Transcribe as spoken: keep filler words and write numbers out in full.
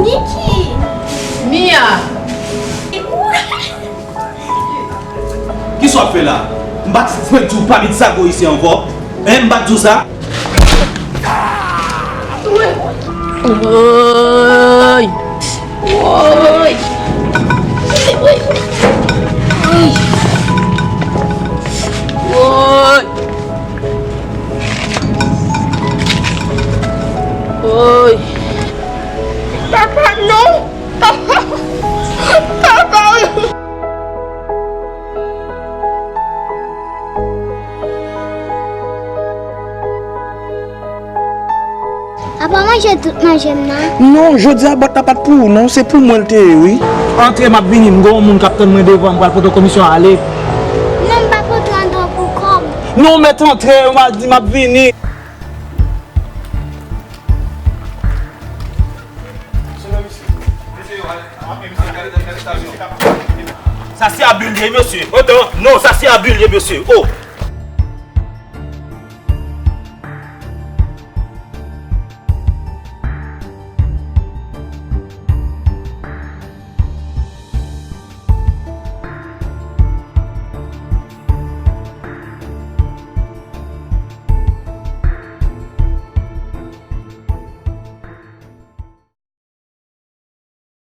Niki! Mia! Kisa w ap fè la? M pa t di w pa met zago isi ankò? Hein, m pa t di w sa? Woy! Woy! Woy! Woy! Papa, non! Papa! Apa manje tout manje m nan? Non, jodi a bwat la pa t pou ou non, se pou mwen l te ye wi. Antre, m ap vini, m gen yon moun k ap tann mwen devan, m pral pote w komisyon ale. Non, m pa pote w andan pou kòb. Non, mèt antre, m a di m ap vini. Sa se abi l ye mesye. Otan, non, sa se abi l ye mesye. Oh.